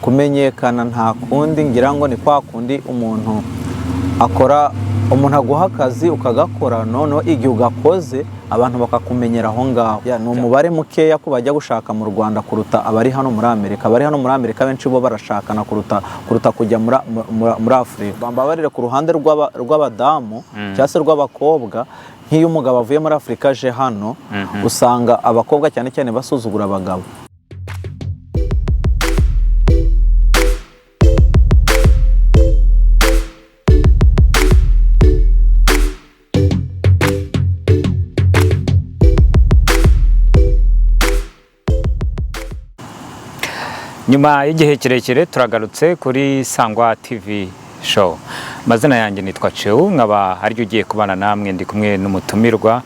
Kumenyekana nta kundi, ngira ngo ni kwa kundi umuntu akora, umuntu aguha akazi ukagakora, noneho igihe ugakoze abantu bakakumenyera aho ngaho. Ya, ni umubare mukeya ko bajya gushaka mu Rwanda kuruta abari hano muri Amerika. Abari hano muri Amerika benshi bo barashakana kuruta kujya muri Afurika. Bambabarire, ku ruhande rw'abadamu cyangwa se rw'abakobwa, nk'iyo umugabo avuye muri Afurika aje hano, usanga abakobwa cyane cyane basuzugura abagabo. Nyuma y'igihe kirekire turagarutse kuri Sangwa TV Show. Amazina yanjye nitwa Cheu, nkaba aryo ugiye kubana namwe. Ndi kumwe n'umutumirwa,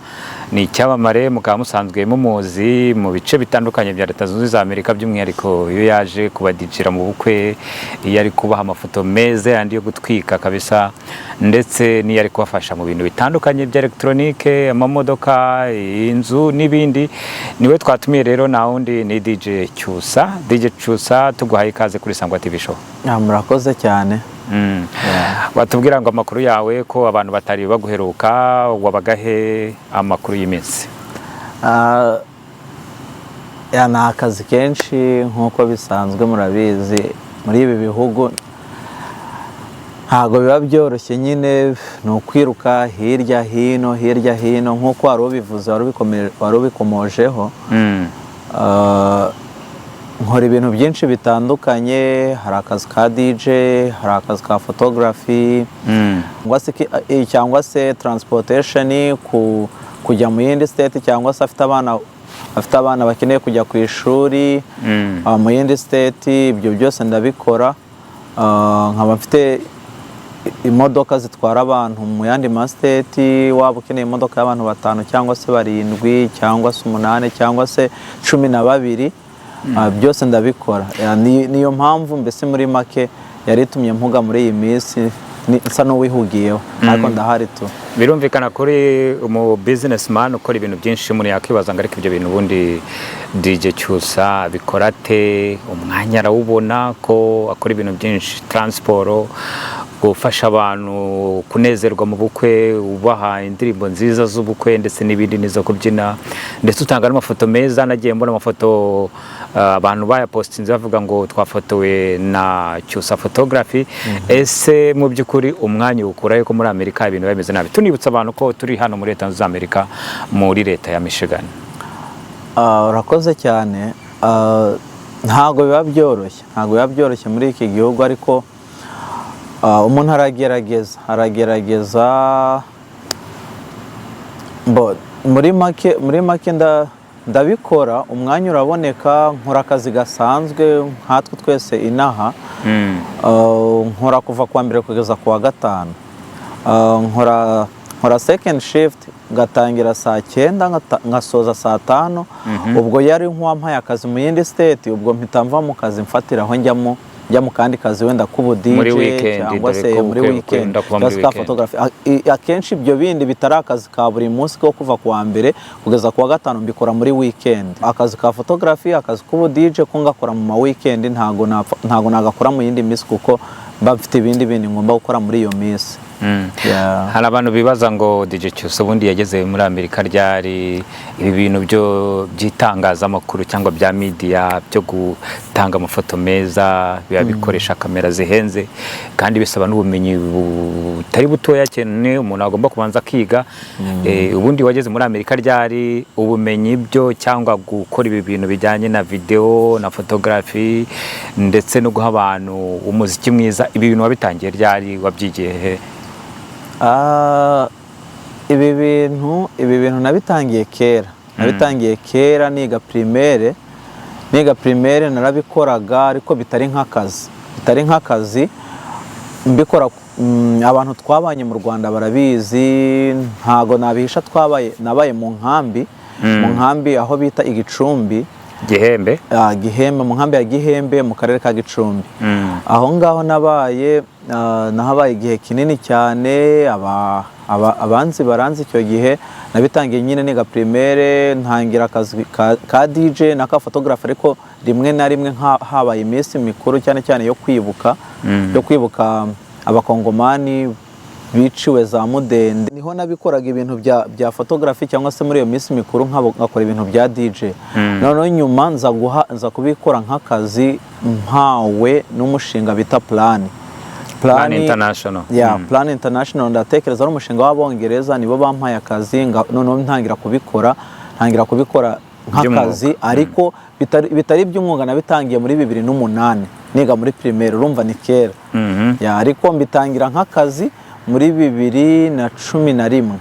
ni icyamamare, mukaba musanzwe mumuzi mu bice bitandukanye bya Leta Zunze Ubumwe za Amerika, by'umwihariko iyo yaje kubadijira mu bukwe, iyo ari kubaha amafoto meza yandi yo gutwika kabisa, ndetse n'iyo ari kubafasha mu bintu bitandukanye bya elegitoronike, amamodoka, inzu n'ibindi. Niwe twatumiye rero, nta wundi ni DJ Cyusa. DJ Cyusa, tuguhaye ikaze kuri Sangwa TV Show. Ah, murakoze cyane. Watubwira ngo amakuru yawe, ko abantu batari baguheruka, wabaga he, amakuru y'iminsi? Ah, ya, ni akazi kenshi nk'uko bisanzwe, murabizi muri ibi bihugu ntabwo biba byoroshye nyine, ni ukwiruka hirya hino hirya hino nk'uko wari ubivuze, wari ubikomojeho. Nkora ibintu byinshi bitandukanye, hari akazi ka DJ, hari akazi ka photography, cyangwa se transportation kujya mu yindi state, cyangwa se afite abana bakeneye kujya ku ishuri mu yindi state, ibyo byose ndabikora. Nkaba mfite imodoka zitwara abantu mu yandi ma state, waba ukeneye imodoka y'abantu batanu cyangwa se barindwi cyangwa se umunani cyangwa se 12, byose ndabikora. Ya, niyo mpamvu mbese muri make yari itumye mpuga muri iyi minsi, nsa n'uwihugiyeho, ariko ndahari tu. Birumvikana kuri umu businessman ukora ibintu byinshi, umuntu yakwibaza ngo ariko ibyo bintu ubundi DJ Cyusa bikora ate? Umwanya arawubona ko akora ibintu byinshi, transport, gufasha abantu kunezerwa mu bukwe, ubaha indirimbo nziza z'ubukwe ndetse n'ibindi n'izo kubyina, ndetse utanga n'amafoto meza. Nagiye mbona amafoto, abantu bayapostinze bavuga ngo twafotowe na Cyusa Photography. Ese mu by'ukuri umwanya uwukurayo, ko muri Amerika ibintu biba bimeze nabi? Tunibutsa abantu ko turi hano muri Leta Zunze Ubumwe za Amerika, muri leta ya Michigan. Urakoze cyane. Ntabwo biba byoroshye, ntabwo biba byoroshye muri iki gihugu, ariko umuntu aragerageza, aragerageza. Bo, muri make ndabikora, umwanya uraboneka, nkora akazi gasanzwe nkatwe twese inaha. Nkora kuva kuwa mbere kugeza ku wa gatanu. Nkora second shift, ngatangira saa 9, ngasoza saa 5. Ubwo yari nk'uwampaye akazi mu yindi state, ubwo mpita mva mu kazi mfatiraho njya mu kandi kazi wenda k'ubu DJ Muri weekend, cyangwa dore se ko muri ubukwe weekend bukunda kuba cyangwa muri se ka weekend. photography. Akenshi ibyo bindi bitari akazi ka buri munsi ko kuva ku wa mbere kugeza ku wa gatanu, mbikora muri weekend. Akazi ka photography, akazi k'ubu DJ ko ngakora mu ma weekend, ntago nagakora mu yindi minsi kuko mba mfite ibindi bintu ngomba gukora muri iyo minsi. Yeah. Hari abantu bibaza ngo DJ Cyusa ubundi yageze muri Amerika ryari? Ibi bintu byo by'itangazamakuru cyangwa bya media, byo gutanga amafoto meza, biba bikoresha kamera zihenze kandi bisaba n'ubumenyi butari butoya cyane, umuntu agomba kubanza akiga. Ubundi wageze muri Amerika ryari? Ubumenyi byo cyangwa gukora ibi bintu bijyanye na video na photography ndetse no guha abantu umuziki mwiza, ibi bintu wabitangiye ryari, wabyigiye he? Ibi bintu nabitangiye kera, nabitangiye kera niga primaire. Niga primaire narabikoraga, ariko bitari nk'akazi, bitari nk'akazi mbikora. Abantu twabanye mu Rwanda barabizi, ntago nabihisha, twabaye, nabaye mu nkambi aho bita Igicumbi. Gihembe. Gihembe, mu nkambi ya Gihembe mu karere ka Gicumbi. Aho ngaho nabaye, nahabaye igihe kinini cyane. Abanzi baranzi. Icyo gihe nabitangiye nyine niga primaire, ntangira akazi ka DJ na ka photographer, ariko rimwe na rimwe habaye iminsi mikuru, cyane cyane yo kwibuka Abakongomani biciwe za Mudende, niho nabikoraga ibintu bya photography, cyangwa se muri iyo minsi mikuru nkakora ibintu bya DJ. Noneho nyuma nza kubikora nk'akazi mpawe n'umushinga bita Plan. Plan International. Ya, Plan International, ndatekereza ari umushinga w'Abongereza, nibo bampaye akazi, noneho ntangira kubikora nk'akazi, ariko bitari iby'umwuga. Nabitangiye muri 2008 niga muri primaire, urumva ni kera. Ya, ariko mbitangira nk'akazi muri 2011.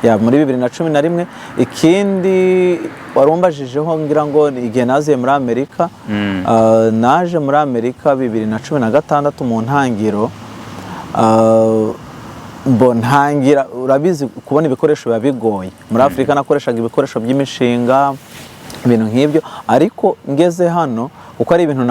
Ya, muri 2011. Ikindi warumbajijeho, ngira ngo ni igihe naziye muri Amerika. Naje muri Amerika 2016 mu ntangiro. Mbo ntangira, urabizi kubona ibikoresho biba bigoye. Muri Afurika nakoreshaga ibikoresho by'imishinga, ibintu nk'ibyo, ariko ngeze hano, kuko ari ibintu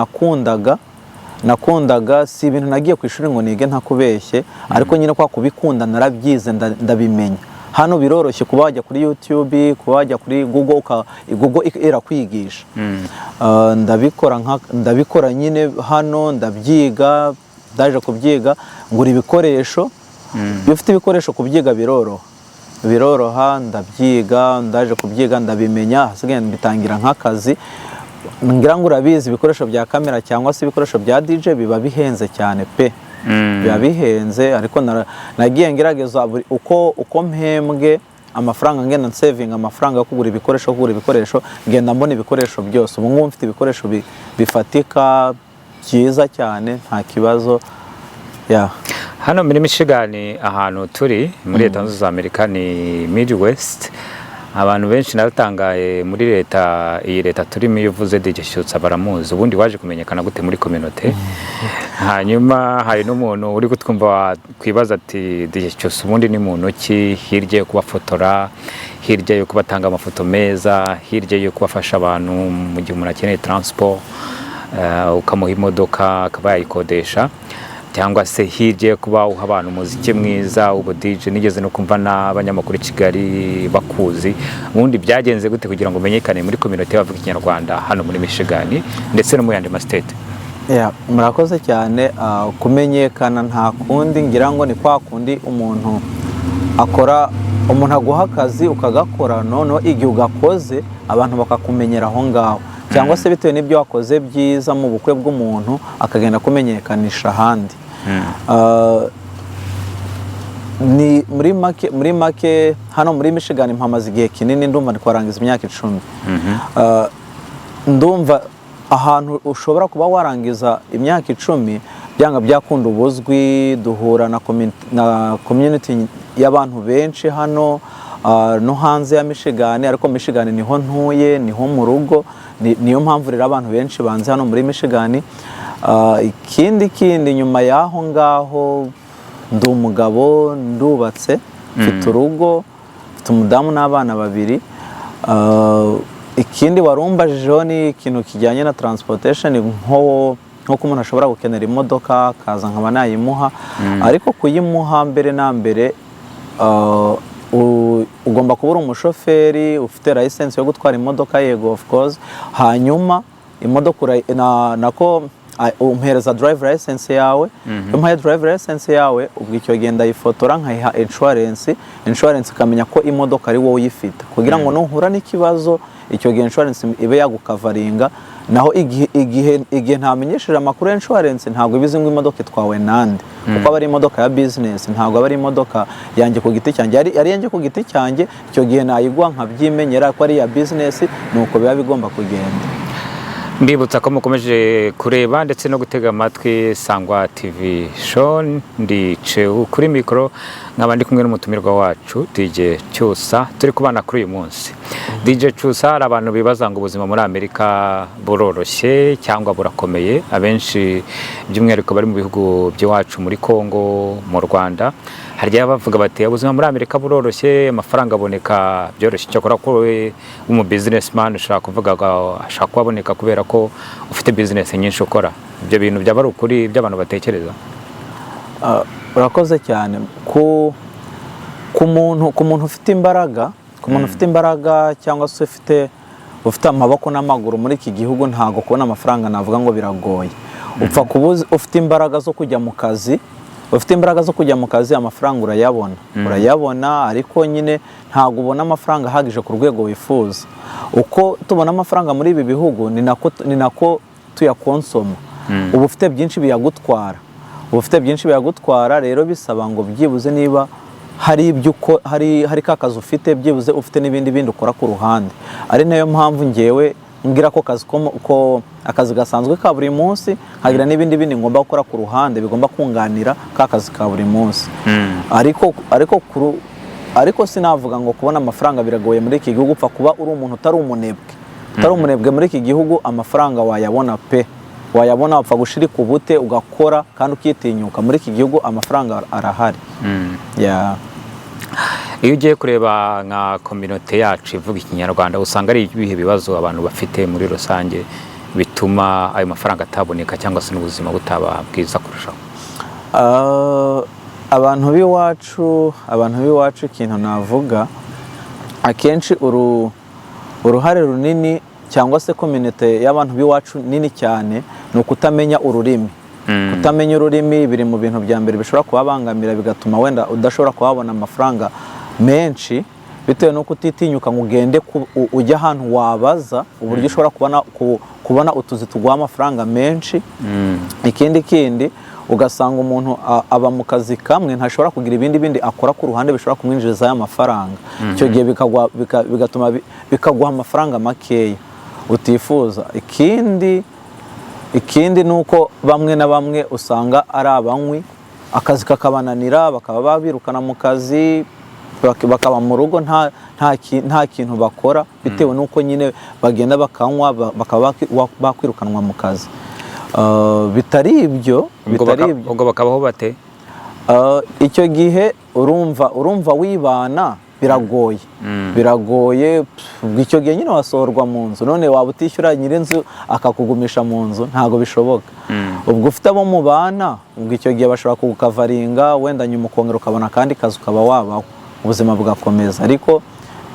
nakundaga, si ibintu nagiye ku ishuri ngo nige, ntakubeshye, ariko nyine kwa kubikunda narabyize, ndabimenya. Hano biroroshye kuba wajya kuri YouTube, kuba wajya kuri Google, Google irakwigisha. Ndabikora nyine hano, ndabyiga. Ndaje kubyiga, ngura ibikoresho. Iyo ufite ibikoresho kubyiga biroroha, biroroha. Ndabyiga, ndaje kubyiga, ndabimenya, hasigaye mbitangira nk'akazi. Ngira ngo urabizi, ibikoresho bya kamera cyangwa se ibikoresho bya DJ biba bihenze cyane pe, biba bihenze. Ariko nagiye ngerageza uko mpembwe amafaranga, ngenda nsevinga amafaranga yo kugura ibikoresho, ngenda mbona ibikoresho byose. Ubu ngubu mfite ibikoresho bifatika byiza cyane, nta kibazo ya. Hano muri Michigan, ahantu turi muri Leta Zunze Ubumwe za Amerika, ni Midwest. Abantu benshi, naratangaye, muri leta, iyi leta turimo, iyo uvuze DJ Cyusa baramuzi. Ubundi waje kumenyekana gute muri communauté? Hanyuma hari n'umuntu uri kutwumva wakwibaza ati: "DJ Cyusa ubundi ni muntu ki, hirya yo kubafotora, hirya yo kubatanga amafoto meza, hirya yo kubafasha abantu mu gihe umuntu akeneye transport, ukamuha imodoka akaba yayikodesha, cyangwa se hirya yo kuba uha abantu umuziki mwiza ubu DJ, nigeze no kumva n'abanyamakuru i Kigali bakuzi, ubundi byagenze gute kugira ngo umenyekane muri communauté y'abavuga Ikinyarwanda hano muri Michigan ndetse no mu yandi ma state?" Yeah, murakoze cyane. Kumenyekana nta kundi, ngira ngo ni kwa kundi umuntu akora, umuntu aguha akazi ukagakora, noneho igihe ugakoze abantu bakakumenyera aho ngaho, cyangwa se bitewe n'ibyo wakoze byiza mu bukwe bw'umuntu, akagenda kumenyekanisha ahandi. Ni muri make hano muri Michigan mpamaze igihe kinini, ndumva ndi kuharangiza imyaka 10. Ndumva ahantu ushobora kuba warangiza imyaka 10, byanga byakunda ubuzwi. Duhura na community y'abantu benshi hano no hanze ya Michigan, ariko Michigan niho ntuye, niho mu rugo. Niyo mpamvu rero abantu benshi banze hano muri Michigan. Ikindi nyuma y'aho ngaho, ndi umugabo, ndubatse, mfite urugo, mfite umudamu n'abana babiri. Ikindi warumbajijeho ni ikintu kijyanye na transportation, nk'uko umuntu ashobora gukenera imodoka akaza nkaba nayimuha. Ariko kuyimuha, mbere na mbere ugomba kuba uri umushoferi ufite license yo gutwara imodoka, yego, of course. Hanyuma imodoka nako umpereza drive license yawe. Iyo umpaye drive license yawe, ubwo icyo gihe ndayifotora nkayiha insurance, insurance ikamenya ko imodoka ari wowe uyifite, kugira ngo nuhura n'ikibazo icyo gihe insurance ibe yagukavaringa. Naho igihe ntamenyesheje amakuru ya insurance, ntabwo ibizi ngo imodoka itwawe nande, kuko aba ari imodoka ya business, ntabwo aba ari imodoka yanjye ku giti cyanjye. Ari iyanjye ku giti cyanjye, icyo gihe nayigwa nkabyimenyera ko ari iya business, nuko biba bigomba kugenda. Mbibutsa ko mukomeje kureba ndetse no gutega amatwi Sangwa TV Show. Ndi Cehu kuri mikoro, nkaba ndi kumwe n'umutumirwa wacu DJ Cyusa, turi kubana kuri uyu munsi. DJ Cyusa, hari abantu bibaza ngo ubuzima muri Amerika buroroshye cyangwa burakomeye. Abenshi by'umwihariko bari mu bihugu by'iwacu, muri Congo, mu Rwanda, hari igihe bavuga bati: "Ubuzima muri Amerika buroroshye, amafaranga aboneka byoroshye." Cyakora ko we w'umu businessman ushobora kuvuga ngo ashobora kuba aboneka kubera ko ufite business nyinshi ukora. Ibyo bintu byaba ari ukuri by'abantu batekereza? Urakoze cyane ku Ku muntu ufite imbaraga, ku muntu ufite imbaraga cyangwa se ufite amaboko n'amaguru muri iki gihugu, ntabwo kubona amafaranga navuga ngo biragoye. Upfa kuba ufite imbaraga zo kujya mu kazi, ufite imbaraga zo kujya mu kazi, amafaranga urayabona, urayabona. Ariko nyine ntabwo ubona amafaranga ahagije ku rwego wifuza. Uko tubona amafaranga muri ibi bihugu ni nako tuyakonsoma. Uba ufite byinshi biyagutwara, uba ufite byinshi biyagutwara. Rero bisaba ngo byibuze niba hari ibyo uko hari ka kazi ufite, byibuze ufite n'ibindi bindi ukora ku ruhande. Ari nayo mpamvu ngewe ngira ko kazi ko akazi gasanzwe ka buri munsi, nkagira n'ibindi bindi ngomba gukora ku ruhande bigomba kunganira ka kazi ka buri munsi. Ariko sinavuga ngo kubona amafaranga biragoye muri iki gihugu. Upfa kuba uri umuntu utari umunebwe, utari umunebwe muri iki gihugu, amafaranga wayabona pe, wayabona. Wapfa gushirika ubute ugakora kandi ukitinyuka. Muri iki gihugu amafaranga arahari. Yeah. Iyo ugiye kureba nka communauté yacu ivuga Ikinyarwanda, usanga ari ibihe bibazo abantu bafite muri rusange bituma ayo mafaranga ataboneka cyangwa se n'ubuzima butaba bwiza kurushaho? Abantu b'iwacu, ikintu navuga, akenshi uruhare runini cyangwa se communauté y'abantu b'iwacu nini cyane ni ukutamenya ururimi. Kutamenya ururimi biri mu bintu bya mbere bishobora kubabangamira, bigatuma wenda udashobora kuhabona amafaranga menshi, bitewe n'uko utitinyuka ngo ugende ujye ahantu wabaza uburyo ushobora kubona utuzi tuguha amafaranga menshi. Ikindi kindi, ugasanga umuntu aba mu kazi kamwe, ntashobora kugira ibindi bindi akora ku ruhande bishobora kumwinjiriza aya mafaranga. Icyo gihe bigatuma bikaguha amafaranga makeya utifuza. Ikindi ni uko bamwe na bamwe usanga ari abanywi, akazi kakabananira, bakaba babirukana mu kazi, bakaba mu rugo nta kintu bakora, bitewe n'uko nyine bagenda bakanywa, bakaba bakwirukanwa mu kazi. Bitari ibyo Ubwo bitari ibyo ubwo bakabaho bate? Icyo gihe urumva wibana biragoye, biragoye. Pff, ubwo icyo gihe nyine wasohorwa mu nzu. None waba utishyura nyir'inzu akakugumisha mu nzu? Ntabwo bishoboka. Ubwo ufite abo mubana, ubwo icyo gihe bashobora kugukavaringa, wenda nyuma ukongera ukabona akandi kazi, ukaba wabaho, ubuzima bugakomeza. Ariko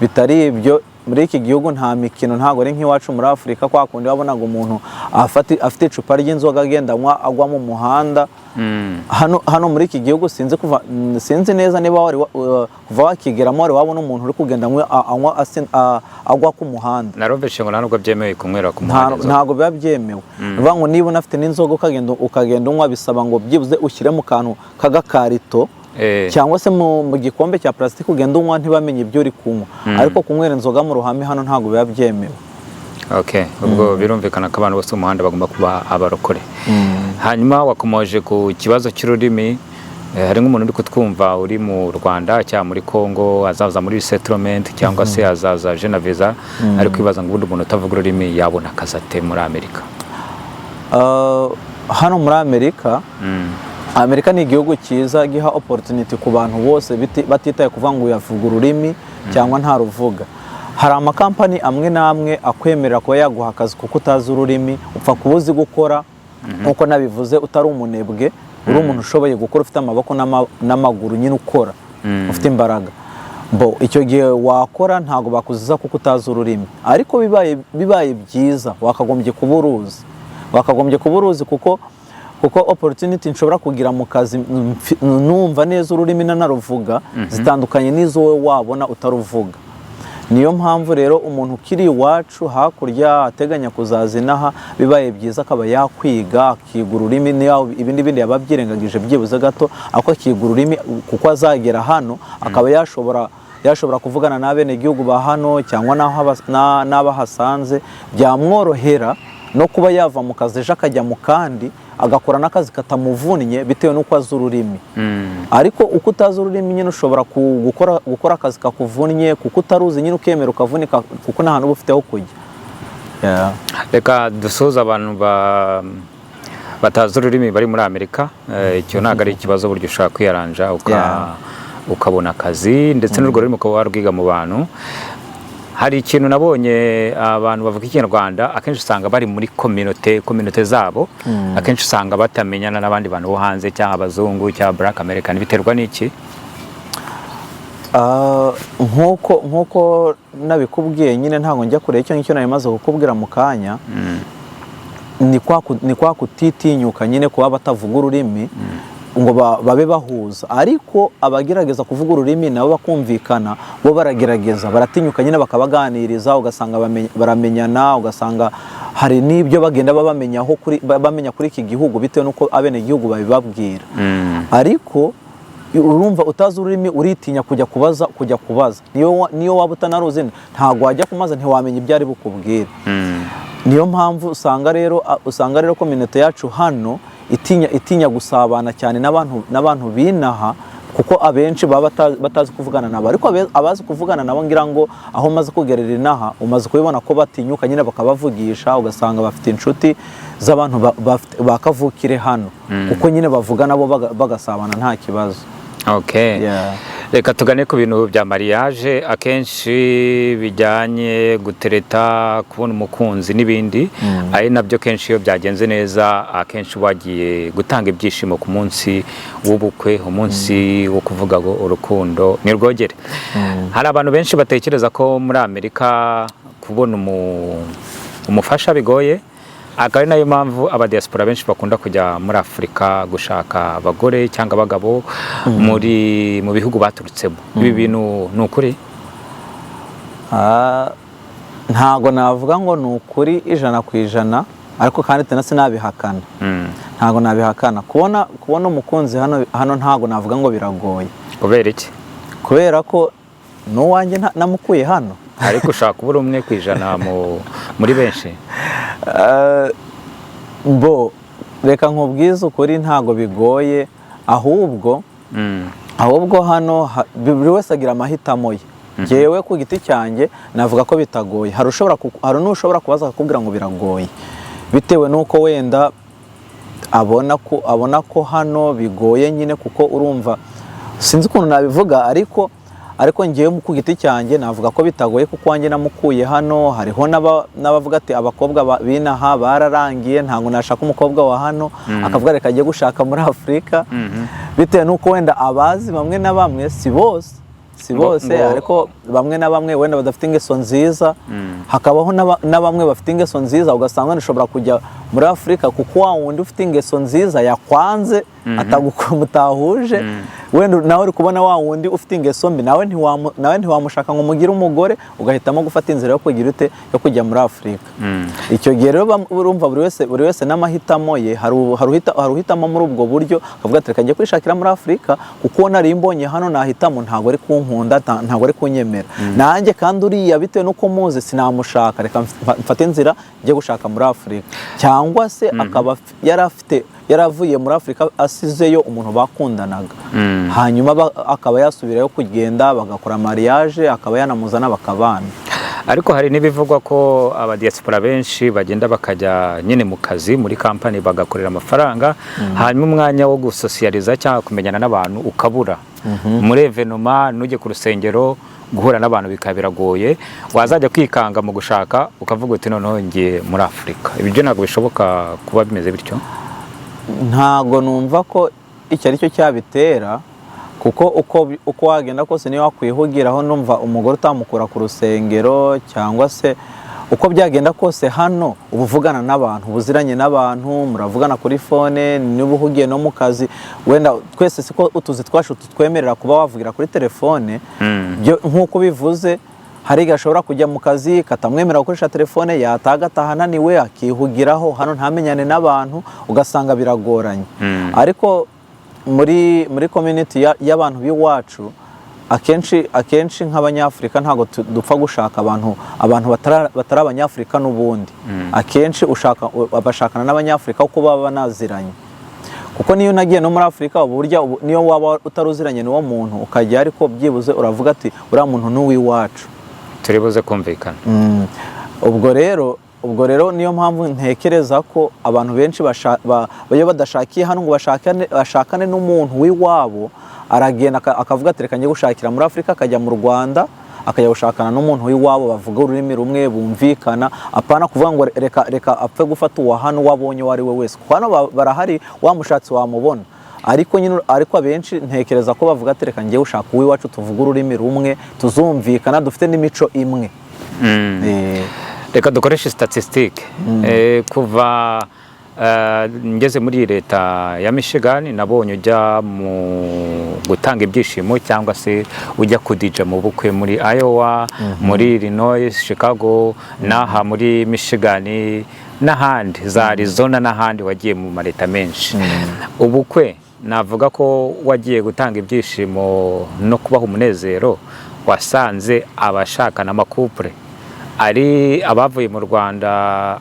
bitari ibyo, muri iki gihugu nta mikino. Ntabwo ari nk'iwacu muri Afurika, kwa kundi wabonaga umuntu afite icupa ry'inzoga agenda anywa agwa mu muhanda. Hano muri iki gihugu sinzi kuva sinzi neza niba wari kuva wakigeramo wari wabona umuntu uri kugenda anywa agwa ku muhanda. Narumvise ngo nta nubwo byemewe kunywera ku muhanda inzoga. Ntabwo biba byemewe. Ni ukuvuga ngo niba unafite n'inzoga ukagenda unywa, bisaba ngo byibuze ushyire mu kantu k'agakarito cyangwa se mu gikombe cya plastique, ugenda unywa ntibamenye ibyo uri kunywa. Ariko kunywera inzoga mu ruhame hano ntabwo biba byemewe. Okay, ubwo birumvikana ko abantu bose mu muhanda bagomba kuba abarokore. Hanyuma wakomoje ku kibazo cy'ururimi. Hari nk'umuntu uri kutwumva uri mu Rwanda cyangwa muri Congo, azaza muri resettlement cyangwa se azaza aje na visa, ari kwibaza ngo ubundi umuntu utavuga ururimi yabona akazi ate muri Amerika? Hano muri Amerika, Amerika ni igihugu cyiza giha opportunity ku bantu bose, batitaye kuvuga ngo uyavuga ururimi cyangwa ntaruvuga. Hari amakampani amwe n'amwe akwemerera kuba yaguha akazi kuko utazi ururimi. Upfa kuba uzi gukora, nk'uko nabivuze, utari umunebwe, uri umuntu ushoboye gukora, ufite amaboko n'amaguru nyine ukora, ufite imbaraga. Bo icyo gihe wakora, ntabwo bakuziza kuko utazi ururimi. Ariko bibaye byiza wakagombye kuba uruzi, wakagombye kuba uruzi, kuko opportunity nshobora kugira mu kazi numva neza ururimi nanaruvuga zitandukanye n'izo wowe wabona utaruvuga. Niyo mpamvu rero umuntu ukiri iwacu hakurya ateganya kuzaza inaha, bibaye byiza akaba yakwiga, akiga ururimi. Niyo ibindi bindi yaba abyirengagije byibuze gato, ariko akiga ururimi, kuko azagera hano akaba yashobora kuvugana n'abenegihugu ba hano cyangwa n'abahasanze. Byamworohera no kuba yava mu kazi ejo akajya mu kandi, agakora n'akazi katamuvunnye, bitewe n'uko azi ururimi. Ariko uko utazi ururimi nyine ushobora gukora akazi kakuvunnye kuko utaruzi, nyine ukemera ukavunika kuko nta hantu uba ufite ho kujya. Yeah. Reka dusuhuze abantu batazi ururimi bari muri Amerika. Icyo ntabwo ari ikibazo, buryo ushobora kwiyaranja ukabona akazi, ndetse n'urwo rurimi ukaba warwiga mu bantu. Hari ikintu nabonye: abantu bavuga Ikinyarwanda akenshi usanga bari muri communauté zabo, akenshi usanga batamenyana n'abandi bantu bo hanze cyangwa abazungu cyangwa Black American. Biterwa n'iki? Nk'uko nabikubwiye nyine, ntabwo njya kure icyo ngicyo nari maze kukubwira mu kanya. Ni kwa kutitinyuka nyine, kuba batavuga ururimi ngo babe bahuza. Ariko abagerageza kuvuga ururimi nabo bakumvikana, bo baragerageza, baratinyuka nyine, bakabaganiriza, ugasanga baramenyana, ugasanga hari n'ibyo bagenda babamenyaho bamenya kuri iki gihugu bitewe n'uko abenegihugu babibabwira. Ariko urumva, utazi ururimi uritinya kujya kubaza. Niyo waba utanaruzi, ntabwo wajya kumaza, ntiwamenya ibyo ari bukubwire. Niyo mpamvu usanga rero communauté yacu hano itinya gusabana cyane n'abantu binaha, kuko abenshi baba batazi kuvugana nabo. Ariko abazi kuvugana nabo, ngira ngo aho umaze kugerera inaha umaze kubibona ko batinyuka nyine bakabavugisha, ugasanga bafite inshuti z'abantu ba kavukire hano, kuko nyine bavuga nabo bagasabana nta kibazo. Okay. Reka tugane ku bintu bya mariage, akenshi bijyanye gutereta, kubona umukunzi n'ibindi, ari nabyo kenshi iyo byagenze neza akenshi wagiye gutanga ibyishimo ku munsi w'ubukwe, umunsi wo kuvuga ngo urukundo ni rwogere. Hari abantu benshi batekereza ko muri Amerika kubona umufasha bigoye, akaba ari nayo mpamvu abadiaspora benshi bakunda kujya muri Afurika gushaka abagore cyangwa abagabo mu bihugu baturutsemo. Ibi bintu ni ukuri? Ntago navuga ngo ni ukuri 100%, ariko kandi tena sinabihakana. Ntago nabihakana. Kubona umukunzi hano ntago navuga ngo biragoye. Kubera iki? Kubera ko n'uwanjye namukuye hano. Ariko ushaka kubura 1% muri benshi. Bo reka nkubwize ukuri, ntago bigoye, ahubwo ahubwo hano buri wese agira amahitamo ye. Njyewe ku giti cyanjye navuga ko bitagoye. Hari n'ushobora kubaza akakubwira ngo biragoye, bitewe n'uko wenda abona ko hano bigoye nyine, kuko urumva sinzi ukuntu nabivuga. Ariko ngewe ku giti cyanjye navuga ko bitagoye, kuko wanjye namukuye hano. Hariho n'abavuga ati abakobwa b'inaha bararangiye, ntabwo nashaka umukobwa wa hano, akavuga reka ajye gushaka muri Afurika, bitewe n'uko wenda abazi bamwe na bamwe, si bose, si bose, ariko bamwe na bamwe wenda badafite ingeso nziza. Hakabaho na bamwe bafite ingeso nziza, ugasanga wenda ushobora kujya muri Afurika kuko wa wundi ufite ingeso nziza yakwanze, mutahuje. Wenda nawe uri kubona wa wundi ufite ingeso mbi, nawe ntiwamushaka ngo umugire umugore, ugahitamo gufata inzira yo kugira ute, yo kujya muri Afurika. Icyo gihe rero urumva buri wese n'amahitamo ye. Hari uhitamo muri ubwo buryo, akavuga ati reka njye kwishakira muri Afurika, kuko uwo nari mbonye hano nahitamo ntabwo ari kunkunda, ntabwo ari kunyemera nanjye, kandi uriya bitewe n'uko muzi sinamushaka, reka mfate inzira njye gushaka muri Afurika. Cyangwa se akaba yari afite, yaravuye muri Afurika asizeyo umuntu bakundanaga, hanyuma akaba yasubirayo kugenda bagakora mariage, akaba yanamuzana bakabana. Ariko hari n'ibivugwa ko abadiaspora benshi bagenda bakajya nyine mu kazi muri kampani, bagakorera amafaranga, hanyuma umwanya wo gusosiyaliza cyangwa kumenyana n'abantu ukabura. Muri événement, nujye ku rusengero, guhura n'abantu bikaba biragoye, wazajya kwikanga mu gushaka ukavuga uti noneho ngiye muri Afurika. Ibyo ntabwo bishoboka kuba bimeze bityo? Ntago numva ko icyo ari cyo cyabitera, kuko uko wagenda kose, niyo wakwihugiraho, numva umugore utamukura ku rusengero, cyangwa se uko byagenda kose hano uba uvugana n'abantu, uba uziranye n'abantu, muravugana kuri phone. Niba uhugiye no mu kazi, wenda twese siko utuzi twacu tutwemerera kuba wavugira kuri telefone. Nk'uko bivuze, hari igihe ashobora kujya mu kazi katamwemerera gukoresha telefone, yataha agataha ananiwe, akihugiraho hano, ntamenyane n'abantu, ugasanga biragoranye. Ariko muri community y'abantu b'iwacu, akenshi nk'Abanyafurika ntabwo dupfa gushaka abantu batari Abanyafurika. N'ubundi akenshi ushaka bashakana n'Abanyafurika kuko baba banaziranye, kuko niyo unagiye no muri Afurika ubu burya niyo waba utaruziranye n'uwo muntu ukajya, ariko byibuze uravuga ati uriya muntu ni uw'iwacu, turi buze kumvikana. Ubwo rero niyo mpamvu ntekereza ko abantu benshi iyo badashakiye hano ngo bashakane n'umuntu w'iwabo, aragenda akavuga ati reka njye gushakira muri Afurika, akajya mu Rwanda, akajya gushakana n'umuntu w'iwabo bavuga ururimi rumwe, bumvikana, apana kuvuga ngo reka apfe gufata uwa hano uwo abonye uwo ari we wese, kuko hano barahari, wamushatse wamubona. Ariko nyine, ariko abenshi ntekereza ko bavuga ati: "Reka njyewe ushaka uw'iwacu, tuvuga ururimi rumwe, tuzumvikana, dufite n'imico imwe." Reka dukoreshe statistique. Kuva ngeze muri iyi leta ya Michigan, nabonye ujya mu gutanga ibyishimo cyangwa se ujya kudija mu bukwe muri Iowa, muri Illinois, Chicago, n'aha muri Michigan n'ahandi za Arizona n'ahandi, wagiye mu maleta menshi. Ubukwe navuga ko wagiye gutanga ibyishimo no kubaha umunezero, wasanze abashakana, ama couple, ari abavuye mu Rwanda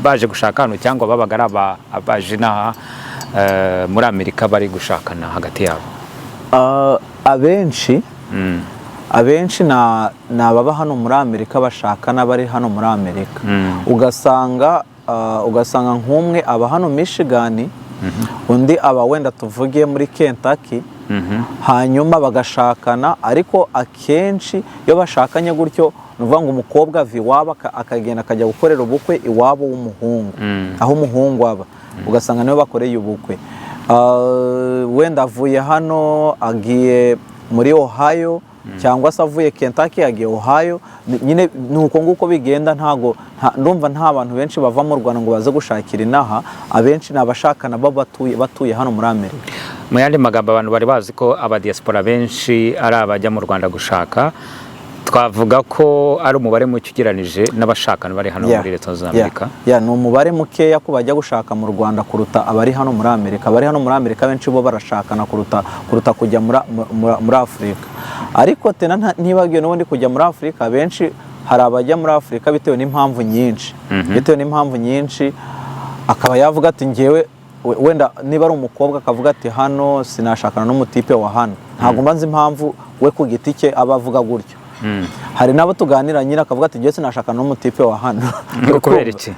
baje gushaka hano, cyangwa babaga ari abaje inaha muri Amerika bari gushakana hagati yabo? Abenshi ni ababa hano muri Amerika bashakana bari hano muri Amerika. Ugasanga nk'umwe aba hano Michigan, undi aba wenda tuvuge muri Kentucky, hanyuma bagashakana. Ariko akenshi iyo bashakanye gutyo, ni ukuvuga ngo umukobwa ava iwabo akagenda akajya gukorera ubukwe iwabo w'umuhungu, aho umuhungu aba, ugasanga niwe bakoreye ubukwe. Wenda avuye hano agiye muri Ohio, cyangwa se avuye Kentucky agiye Ohio. Nyine ni uko nguko bigenda. Ntago ndumva nta bantu benshi bava mu Rwanda ngo baze gushakira inaha. Abenshi ni abashakana baba batuye hano muri Amerika. Mu yandi magambo, abantu bari bazi ko abadiaspora benshi ari abajya mu Rwanda gushaka, twavuga ko ari umubare muke ugereranije n'abashakana bari hano muri Leta Zunze Amerika. Yeah, ni umubare mukeya ko bajya gushaka mu Rwanda kuruta abari hano muri Amerika. Abari hano muri Amerika benshi bo barashakana kuruta kujya muri Afurika. Ariko tena ntibagiwe n'ubundi kujya muri Afurika, benshi hari abajya muri Afurika bitewe n'impamvu nyinshi, bitewe n'impamvu nyinshi, akaba yavuga ati ngewe wenda niba ari umukobwa akavuga ati: "Hano sinashakana n'umutipe wa hano." Ntabwo mba nzi impamvu we ku giti cye aba avuga gutyo. Hari n'abo tuganira nyine akavuga ati: "Njyewe sinashakana n'umutipe wa hano." Ngo kubera iki?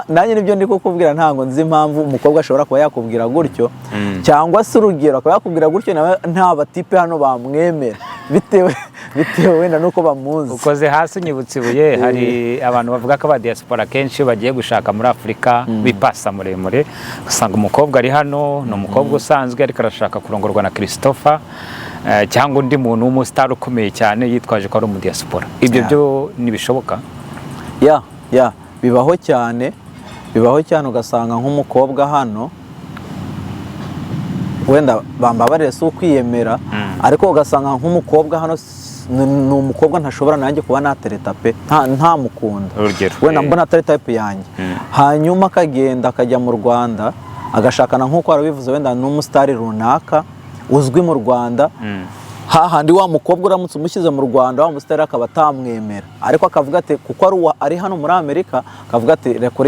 Nanjye nibyo ndi kukubwira, ntabwo nzi impamvu umukobwa ashobora kuba yakubwira gutyo, cyangwa se urugero akaba yakubwira gutyo nawe nta batipe hano bamwemera, bitewe wenda n'uko bamuzi. Ukoze hasi unyibutsa ibuye. Hari abantu bavuga ko abadiaspora kenshi iyo bagiye gushaka muri Afurika bipasa muremure, usanga umukobwa ari hano ni umukobwa usanzwe, ariko arashaka kurongorwa na Christopher cyangwa undi muntu w'umusitari ukomeye cyane, yitwaje ko ari umudiaspora. Ibyo byo ntibishoboka? Yeah, bibaho cyane, bibaho cyane. Ugasanga nk'umukobwa hano, wenda bambabarire si ukwiyemera, ariko ugasanga nk'umukobwa hano ni umukobwa ntashobora nanjye kuba natereta pe, ntamukunda. Urugero? Wenda mbona atari type yanjye, hanyuma akagenda akajya mu Rwanda agashakana, nk'uko warabivuze, wenda n'umusitari runaka uzwi mu Rwanda, hahandi wa mukobwa uramutse umushyize mu Rwanda, wa musitari akaba atamwemera, ariko akavuga ati kuko ari hano muri Amerika, akavuga ati reka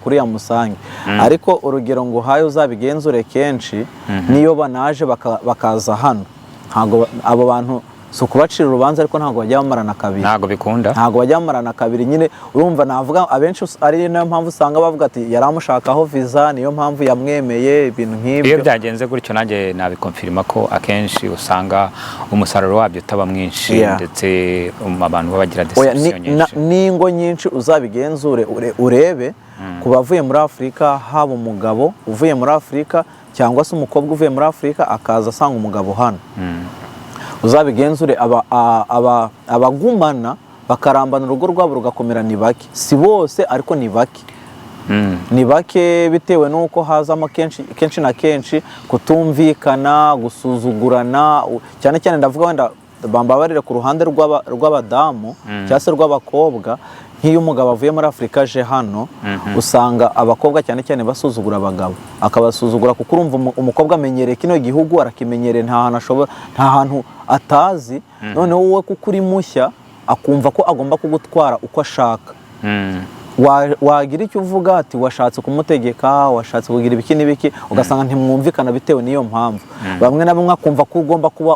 uriya musange. Ariko urugero ngo uhaye, uzabigenzure kenshi niyo banaje bakaza hano, ntabwo abo bantu, si ukubacira urubanza, ariko ntabwo bajya bamarana kabiri. Ntabwo bikunda. Ntabwo bajya bamarana kabiri nyine. Urumva navuga abenshi ari nayo mpamvu usanga bavuga ati yari amushakaho viza, niyo mpamvu yamwemeye, ibintu Iyo nk'ibyo. byagenze gutyo, nanjye nabikonfirima ko akenshi usanga umusaruro wabyo utaba mwinshi, ndetse abantu baba bagira Oya, deception nyinshi. N'ingo nyinshi uzabigenzure urebe ku bavuye muri Afurika, haba umugabo uvuye muri Afurika cyangwa se umukobwa uvuye muri Afurika akaza asanga umugabo hano, uzabigenzure abagumana bakarambana, urugo rwabo rugakomera, ni bake. Si bose, ariko ni bake. Ni bake bitewe n'uko hazamo kenshi kenshi na kenshi kutumvikana, gusuzugurana, cyane cyane ndavuga wenda bambabarire ku ruhande rw'abadamu cyangwa se rw'abakobwa. Nk'iyo umugabo avuye muri Afurika aje hano, usanga abakobwa cyane cyane basuzugura abagabo, akabasuzugura kuko urumva umukobwa amenyereye kino gihugu, arakimenyereye, nta hantu ashobora, nta hantu atazi. Noneho wowe kuko uri mushya, akumva ko agomba kugutwara uko ashaka. Wagira icyo uvuga, ati washatse kumutegeka, washatse kugira ibiki n'ibiki, ugasanga ntimwumvikana bitewe n'iyo mpamvu. Bamwe na bamwe akumva ko ugomba kuba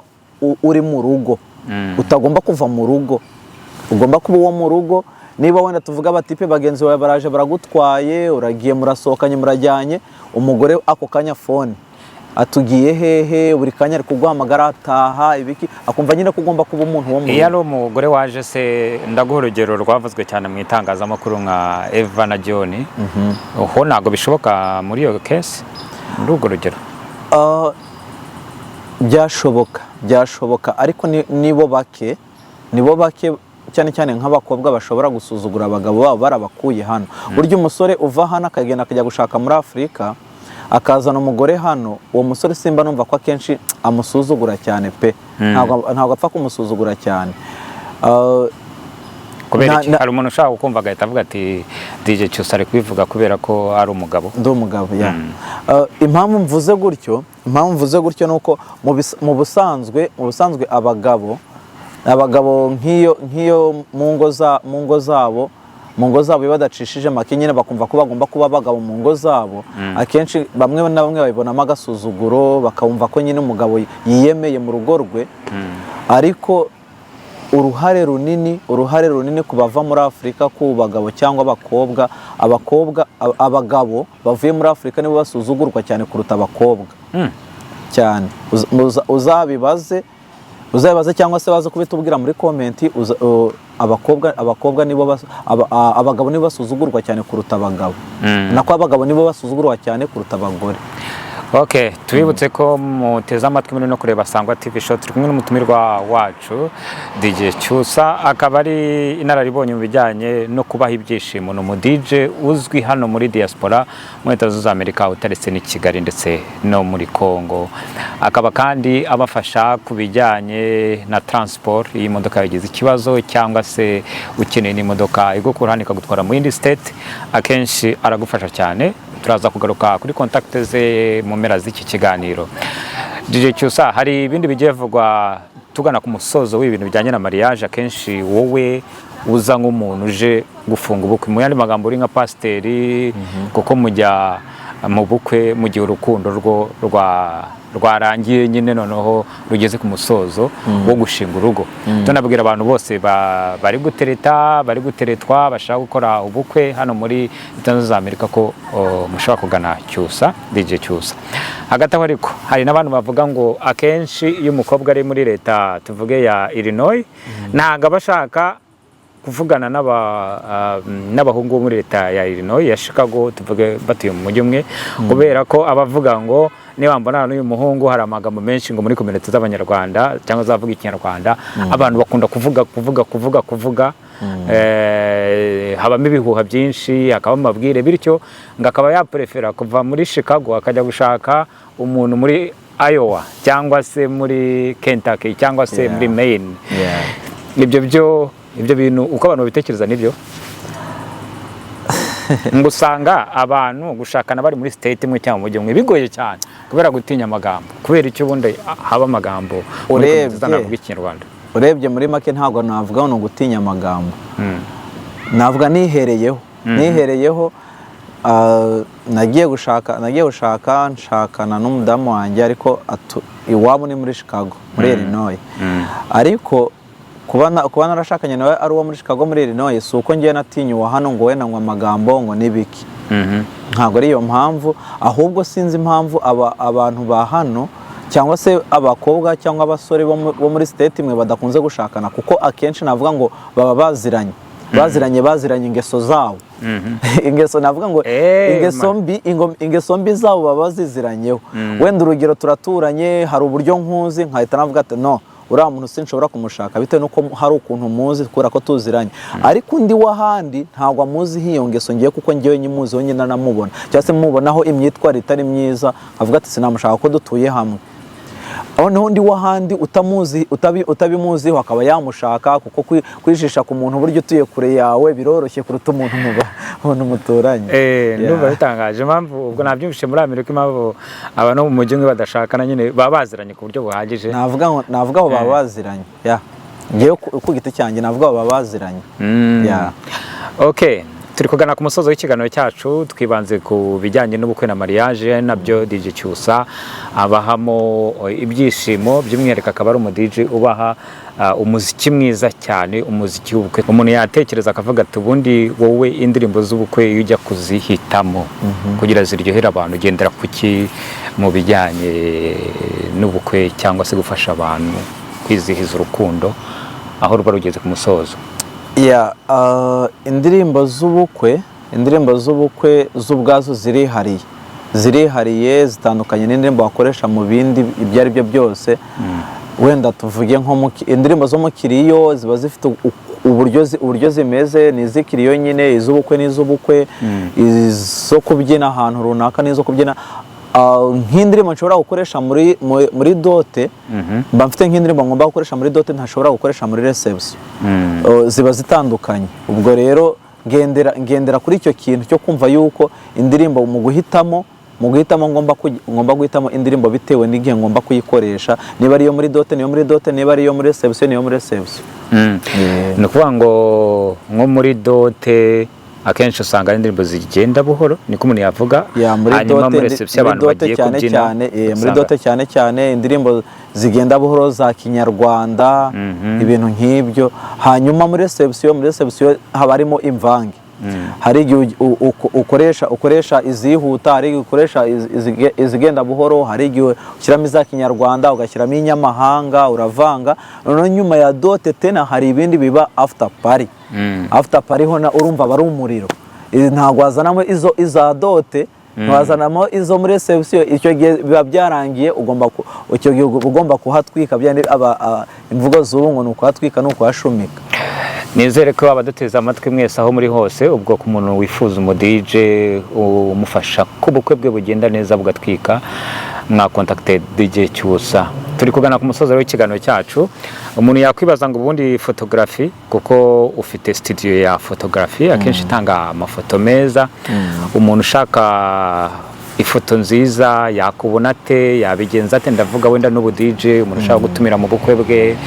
uri mu rugo, utagomba kuva mu rugo, ugomba kuba uwo mu rugo. Niba wenda tuvuga abatipe bagenzi bawe baraje baragutwaye, uragiye, murasohokanye, murajyanye, umugore ako kanya phone atugiye hehe, buri kanya ari kuguhamagara, ataha ibiki, akumva nyine ko ugomba kuba umuntu wo mu Iyo rugo. ari umugore waje se, ndaguha urugero rwavuzwe cyane mu itangazamakuru nka Eva na John, ho ntabwo bishoboka muri iyo case, muri urwo rugero? Byashoboka, ariko nibo bake, cyane cyane nk'abakobwa bashobora gusuzugura abagabo babo barabakuye hano. Burya umusore uva hano akagenda akajya gushaka muri Afurika, akazana umugore hano, uwo musore simba numva ko akenshi amusuzugura cyane pe. Ntabwo apfa kumusuzugura cyane. Kubera iki? Hari umuntu ushaka kumva agahita avuga ati: "DJ Cyusa ari kubivuga kubera ko ari umugabo." Ndi umugabo, yeah. Impamvu mvuze gutyo ni uko mu busanzwe abagabo nk'iyo mu ngo zabo iyo badacishije make nyine, bakumva ko bagomba kuba abagabo mu ngo zabo, akenshi bamwe na bamwe babibonamo agasuzuguro, bakumva ko nyine umugabo yiyemeye mu rugo rwe. Ariko uruhare runini ku bava muri Afurika, ku bagabo cyangwa abakobwa, abagabo bavuye muri Afurika nibo basuzugurwa cyane kuruta abakobwa cyane. Uzabibaze cyangwa se baze kubitubwira muri comment. Abakobwa nibo abagabo nibo basuzugurwa cyane kuruta abagabo, nako abagabo nibo basuzugurwa cyane kuruta abagore. Ok, tubibutse ko muteze amatwi muri no kureba Sangwa TV Show. Turi kumwe n'umutumirwa wacu DJ Cyusa, akaba ari inararibonye mu bijyanye no kubaha ibyishimo. Ni umu DJ uzwi hano muri diaspora muri Leta Zunze Ubumwe za Amerika, utaretse n'i Kigali ndetse no muri Congo. Akaba kandi abafasha ku bijyanye na transport, iyo imodoka yagize ikibazo cyangwa se ukeneye n'imodoka igukura hano ikagutwara mu yindi state, akenshi aragufasha cyane. Turaza kugaruka kuri contact ze mu mpera z'iki kiganiro. DJ Cyusa, hari ibindi bigiye bivugwa tugana ku musozo w'ibintu bijyanye na mariage. Akenshi wowe uza nk'umuntu uje gufunga ubukwe, mu yandi magambo uri nka pasiteri, kuko mujya mu bukwe mu gihe urukundo rwo rwarangiye nyine, noneho rugeze ku musozo wo gushinga urugo. Tunabwira abantu bose bari gutereta, bari guteretwa, bashaka gukora ubukwe hano muri Leta Zunze Ubumwe za Amerika ko mushobora kugana Cyusa, DJ Cyusa. Hagati aho ariko hari n'abantu bavuga ngo akenshi iyo umukobwa ari muri leta, tuvuge ya Illinois, ntabwo aba ashaka kuvugana n'abahungu bo muri leta ya Illinois, ya Chicago, tuvuge batuye mu mujyi umwe, kubera ko abavuga ngo niba mbonana n'uyu muhungu, hari amagambo menshi ngo muri communauté z'Abanyarwanda cyangwa zavuga Ikinyarwanda abantu bakunda kuvuga, kuvuga, kuvuga, kuvuga. Habamo ibihuha byinshi, hakabamo amabwire, bityo ngo akaba yaprefera kuva muri Chicago akajya gushaka umuntu muri Iowa cyangwa se muri Kentucky cyangwa se muri Maine. Ibyo bintu uko abantu babitekereza nibyo, ngo usanga abantu gushakana bari muri state imwe cyangwa mu mujyi umwe bigoye cyane kubera gutinya amagambo. Kubera icyo ubundi haba amagambo muri communauté z'abantu Ikinyarwanda? Urebye muri make, ntabwo navuga ngo ni ugutinya amagambo. Navuga nihereyeho, nagiye gushaka nshakana n'umudamu wanjye, ariko iwabo ni muri Chicago, muri Illinois. Ariko kuba narashakanye nawe ari uwo muri Chicago, muri Illinois, si uko ngiye natinye uwa hano ngo wenda ngo amagambo ngo n'ibiki. Ntabwo ari iyo mpamvu. Ahubwo sinzi impamvu abantu ba hano cyangwa se abakobwa cyangwa abasore bo muri state imwe badakunze gushakana, kuko akenshi navuga ngo baba baziranye ingeso zabo, ingeso navuga ngo ingeso mbi, ingeso mbi zabo baba baziziranyeho. Wenda urugero, turaturanye, hari uburyo nkuzi, nkahita navuga ati: "No, uriya muntu sinshobora kumushaka," bitewe n'uko hari ukuntu muzi kubera ko tuziranye. Ariko undi w'ahandi ntabwo amuziho iyo ngeso ngiye, kuko ngewe nyimuziho nyine, namubona cyangwa se mubonaho imyitwarire itari myiza, avuga ati: "Sinamushaka ko dutuye hamwe." Noneho undi w'ahandi utamuzi, utabimuziho, akaba yamushaka, kuko kwijisha ku muntu buryo utuye kure yawe biroroshye kuruta umuntu muturanye. Ndumva bitangaje impamvu, ubwo nabyumvise muri Amerika, impamvu abantu bo mu mujyi umwe badashakana nyine baba baziranye ku buryo buhagije. Navuga ngo baba baziranye, yeah. Ngewe ku giti cyanjye navuga ngo baba baziranye. Yeah. Ok, turi kugana ku musozo w'ikiganiro cyacu. Twibanze ku bijyanye n'ubukwe na mariage, nabyo DJ Cyusa abahamo ibyishimo, by'umwihariko akaba ari umu DJ ubaha umuziki mwiza cyane, umuziki w'ubukwe. Umuntu yatekereza akavuga ati: "Ubundi wowe indirimbo z'ubukwe iyo ujya kuzihitamo kugira ziryohere abantu, ugendera kuki mu bijyanye n'ubukwe cyangwa se gufasha abantu kwizihiza urukundo aho ruba rugeze ku musozo?" Yeah, indirimbo z'ubukwe z'ubwazo zirihariye. Zirihariye, zitandukanye n'indirimbo wakoresha mu bindi ibyo ari byo byose. Wenda tuvuge nko indirimbo zo mu kiriyo ziba zifite uburyo zimeze, ni iz'ikiriyo nyine, iz'ubukwe n'iz'ubukwe, izo kubyina ahantu runaka n'izo kubyina. Nk'indirimbo nshobora gukoresha muri dot, mba mfite nk'indirimbo ngomba gukoresha muri dot ntashobora gukoresha muri reception. Ziba zitandukanye. Ubwo rero ngendera kuri icyo kintu cyo kumva yuko indirimbo mu guhitamo ngomba guhitamo indirimbo bitewe n'igihe ngomba kuyikoresha. Niba ari iyo muri dot, niyo muri dot, niba ari iyo muri reception, niyo muri reception. Ni ukuvuga ngo nko muri dot akenshi usanga ari indirimbo zigenda buhoro, niko umuntu yavuga. Ya, muri Hanyuma dote muri reception muri abantu dote bagiye cyane kubyina cyane, muri usanga dot cyane cyane indirimbo zigenda buhoro za Kinyarwanda, ibintu nk'ibyo. Hanyuma muri reception haba harimo imvange. Hari igihe ukoresha izihuta, hari igihe ukoresha izigenda buhoro, hari igihe ushyiramo iza Kinyarwanda, ugashyiramo inyamahanga, uravanga. Noneho nyuma ya dot tena hari ibindi biba after party. After party ho urumva aba ari umuriro. Ntabwo wazanamo izo iza dot, ntiwazanamo izo muri reception. Icyo gihe biba byarangiye. Icyo gihe uba ugomba kuhatwika. Imvugo z'ubu ngo ni ukuhatwika, ni ukuhashumika. Nizere ko abaduteze amatwi mwese aho muri hose, ubwo ku muntu wifuza umu DJ umufasha ko ubukwe bwe bugenda neza bugatwika, mwakontakite DJ Cyusa. Turi kugana ku musozo w'ikiganiro cyacu. Umuntu yakwibaza ngo ubundi photography, kuko ufite studio ya photography akenshi itanga amafoto meza, umuntu ushaka ifoto nziza yakubona ate, yabigenza ate? Ndavuga wenda n'ubu DJ, umuntu ushaka gutumira mu bukwe bwe,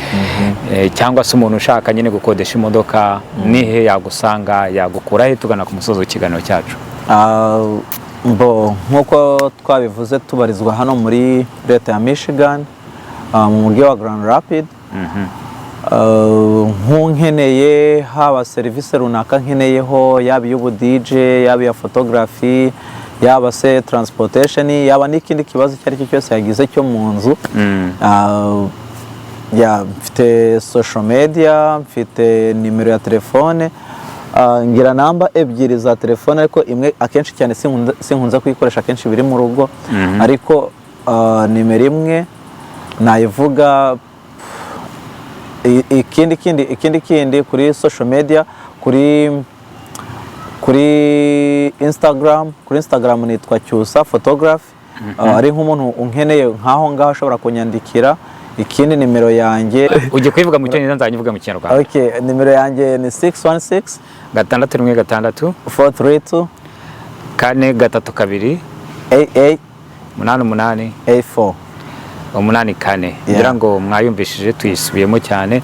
cyangwa se umuntu ushaka nyine gukodesha imodoka, nihe yagusanga, yagukura he? Tugana ku musozo w'ikiganiro cyacu. Mbo nk'uko twabivuze, tubarizwa hano muri leta ya Michigan, mu mujyi wa Grand Rapids. Nk'unkeneye, haba serivisi runaka nkeneyeho, yaba iy'ubu DJ, yaba iya photography, yaba se transportation, yaba n'ikindi kibazo icyo ari cyo cyose yagize cyo mu nzu, ya, mfite social media, mfite nimero ya telefone. Ngira namba ebyiri za telefone, ariko imwe akenshi cyane sinkunze kuyikoresha, akenshi biri mu rugo. Ariko nimero imwe nayivuga. Ikindi kindi kuri social media, kuri Instagram nitwa Cyusa Photography. Ari nk'umuntu unkeneye nk'aho ngaho ashobora kunyandikira. Ikindi, nimero yanjye Ugiye kuyivuga mu Cyongereza, nzajya uvuga mu Kinyarwanda. Okay, nimero yanjye ni 616 616 432 432 88 88 84. 84. Ngira ngo mwayumvishije, tuyisubiyemo cyane.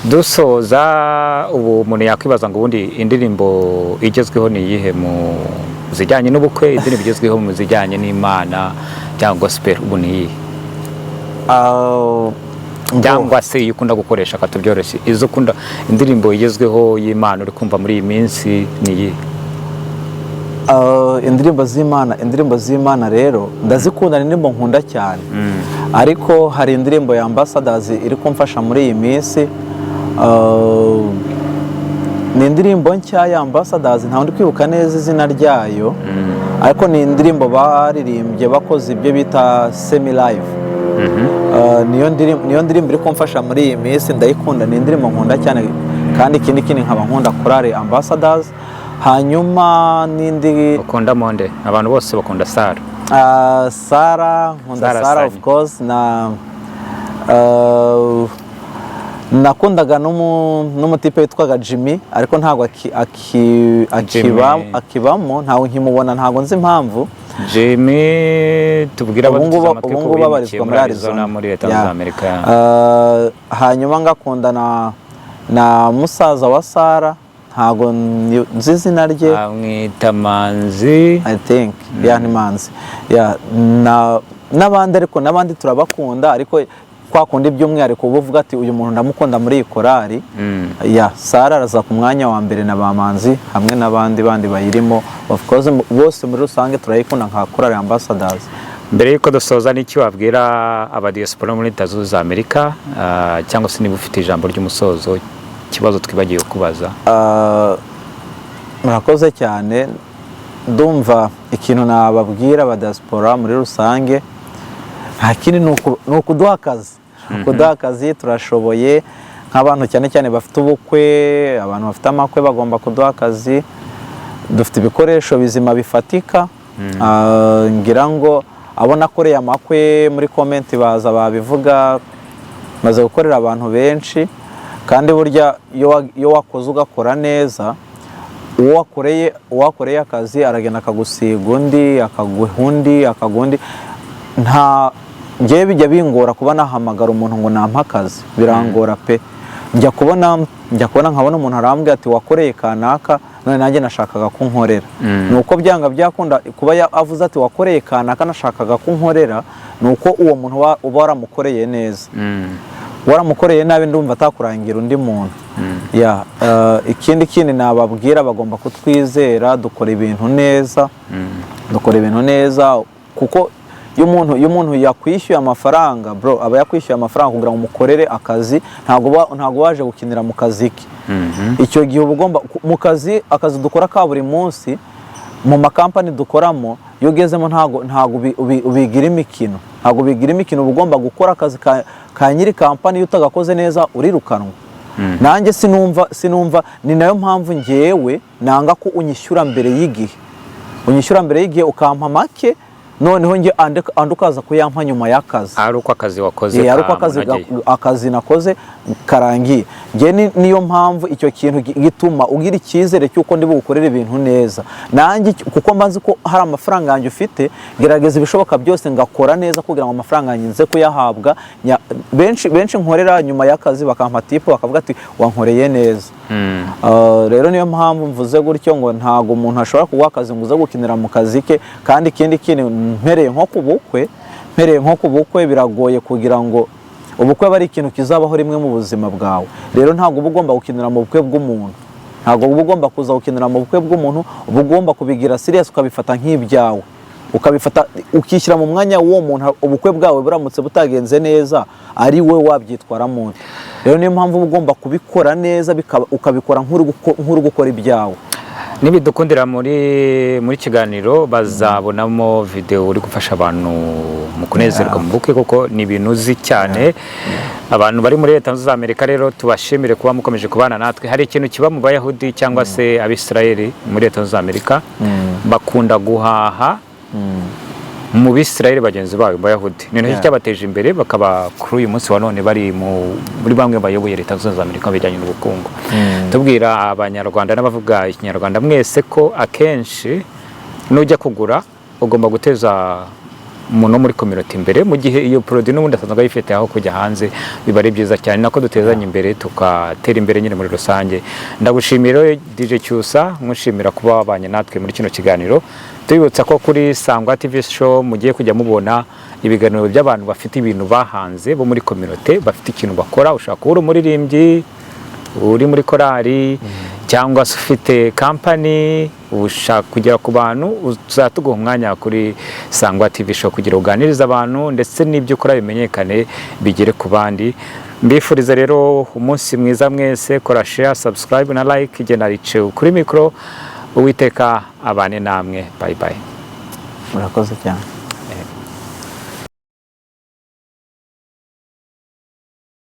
Dusoza, ubu umuntu yakwibaza ngo ubundi indirimbo igezweho ni iyihe mu zijyanye n'ubukwe, indirimbo igezweho mu zijyanye n'Imana cyangwa gospel ubu ni iyihe? Cyangwa se iyo ukunda gukoresha, akatubyoroshye, izo ukunda, indirimbo igezweho y'Imana uri kumva muri iyi minsi ni iyihe? Indirimbo z'Imana rero ndazikunda, ni indirimbo nkunda cyane, ariko hari indirimbo ya Ambassadors iri kumfasha muri iyi minsi. Ni indirimbo nshya ya Ambassadors, ntawe ndi kwibuka neza izina ryayo, ariko ni indirimbo baririmbye bakoze ibyo bita semi live. Niyo ndirimbo iri kumfasha muri iyi minsi, ndayikunda, ni indirimbo nkunda cyane. Kandi ikindi nkaba nkunda korali Ambassadors. Hanyuma n'indi Ukunda monde, abantu bose bakunda Sara. Sara, nkunda Sara Sara, Sanyu. Of course, na nakundaga n'umutipe witwaga Jimmy, ariko ntabwo Jimmy. akibamo, ntabwo nkimubona, ntabwo nzi impamvu. Jimmy, tubwire Ubu ngubu abaduteze amatwi ubu ko ngubu wimukiye babarizwa muri muri Arizona, Arizona, muri Leta Yeah. Zunze Amerika. Hanyuma ngakunda na musaza wa Sara, ntabwo nzi izina rye. Amwita Manzi. I think, yeah, ni Manzi, yeah, na n'abandi, ariko n'abandi turabakunda, ariko kwa kundi by'umwihariko uba uvuga ati uyu muntu ndamukunda muri iyi korali. Ya, Sara araza ku mwanya wa mbere na ba Manzi hamwe n'abandi bandi bayirimo. Of course, bose muri rusange turayikunda nka korali Ambassadors. Mbere y'uko dusoza, n'iki wabwira abadiyasipora muri Leta Zunze Ubumwe za Amerika, cyangwa se niba ufite ijambo ry'umusozo, ikibazo twibagiwe kubaza? Murakoze cyane. Ndumva ikintu nababwira aba diaspora muri rusange, nta kindi, ni ukuduha akazi. Kuduha akazi, turashoboye. Nk'abantu cyane cyane bafite ubukwe, abantu bafite amakwe bagomba kuduha akazi. Dufite ibikoresho bizima bifatika. Ngira ngo abo nakoreye amakwe muri comment baza babivuga. Maze gukorera abantu benshi, kandi burya iyo wakoze ugakora neza, uwo wakoreye akazi aragenda akagusiga undi, akaguha undi, akaguha undi. Nta ngewe bijya bingora kuba nahamagara umuntu ngo nampe akazi, birangora pe. Njya kubona nkabona umuntu arambwira ati: "Wakoreye kanaka, none nanjye nashakaga ko unkorera." Ni uko byanga byakunda kuba avuze ati: "Wakoreye kanaka, nashakaga ko unkorera," ni uko uwo muntu uba waramukoreye neza. Waramukoreye nabi, ndumva atakurangira undi muntu. Ya, ikindi nababwira, bagomba kutwizera. Dukora ibintu neza, dukora ibintu neza, kuko iyo umuntu yakwishyuye amafaranga, bro, aba yakwishyuye amafaranga kugira ngo umukorere akazi. Ntabwo waje gukinira mu kazi ke. Icyo gihe uba ugomba mu kazi, akazi dukora ka buri munsi mu makampani dukoramo, iyo ugezemo ntago ubigira imikino, ntabwo ubigira imikino. Uba ugomba gukora akazi ka nyiri kampani. Iyo utagakoze neza urirukanwa. Nanjye sinumva, ni nayo mpamvu ngewe nanga ko unyishyura mbere y'igihe. Unyishyura mbere y'igihe ukampa make, noneho njye andi ukaza kuyampa nyuma y'akazi. Ari uko akazi wakoze ari uko akazi kamunogeye. Akazi nakoze karangiye. Njye niyo mpamvu icyo kintu gituma ugira icyizere cy'uko ndi bugukorere ibintu neza. Nanjye kuko mba nzi ko hari amafaranga yanjye ufite, gerageza ibishoboka byose ngakora neza kugira ngo amafaranga yanjye nze kuyahabwa. Benshi benshi nkorera nyuma y'akazi bakampa tip, bakavuga ati: "Wankoreye neza." Rero niyo mpamvu mvuze gutyo ngo ntabwo umuntu ashobora kuguha akazi ngo uze gukinira mu kazi ke. Kandi ikindi kintu, mpereye nko ku bukwe, biragoye kugira ngo ubukwe aba ari ikintu kizabaho rimwe mu buzima bwawe. Rero ntabwo uba ugomba gukinira mu bukwe bw'umuntu, ntabwo uba ugomba kuza gukinira mu bukwe bw'umuntu. Uba ugomba kubigira serious, ukabifata nk'ibyawe, ukabifata ukishyira mu mwanya w'uwo muntu. Ubukwe bwawe buramutse butagenze neza, ari we wabyitwaramo ute? Rero niyo mpamvu uba ugomba kubikora neza, ukabikora nk'uri gukora ibyawe. Nibidukundira muri kiganiro bazabonamo video uri gufasha abantu mu kunezerwa mu bukwe, kuko ni ibintu uzi cyane. Abantu bari muri Leta Zunze za Amerika rero, tubashimire kuba mukomeje kubana natwe. Hari ikintu kiba mu Bayahudi cyangwa se Abisirayeli muri Leta Zunze za Amerika: bakunda guhaha mu Bisirayeli bagenzi babo Bayahudi. Ni nacyo cyabateje imbere, bakaba kuri uyu munsi wa none bari muri bamwe bayoboye Leta Zunze za Amerika mu bijyanye n'ubukungu. Tubwira Abanyarwanda n'abavuga Ikinyarwanda mwese ko akenshi nujya kugura ugomba guteza umuntu wo muri communauté imbere, mu gihe iyo produit n'ubundi asanzwe ayifite aho kujya hanze. Biba ari byiza cyane, nako dutezanya imbere, tugatera imbere nyine muri rusange. Ndagushimira rero, DJ Cyusa, nkushimira kuba wabanye natwe muri kino kiganiro. Tubibutsa ko kuri Sangwa TV Show mugiye kujya mubona ibiganiro by'abantu bafite ibintu bahanze, bo muri communauté, bafite ikintu bakora. Ushobora kuba uri umuririmbyi, uri muri korali, cyangwa se ufite kampani ushaka kugera ku bantu, uzatuguha umwanya kuri Sangwa TV Show kugira uganirize abantu, ndetse n'ibyo ukora bimenyekane, bigere ku bandi. Mbifuriza rero umunsi mwiza mwese. Kora share, subscribe na like. Igena rice kuri mikoro. Uwiteka abane namwe. Bye bye. Murakoze cyane.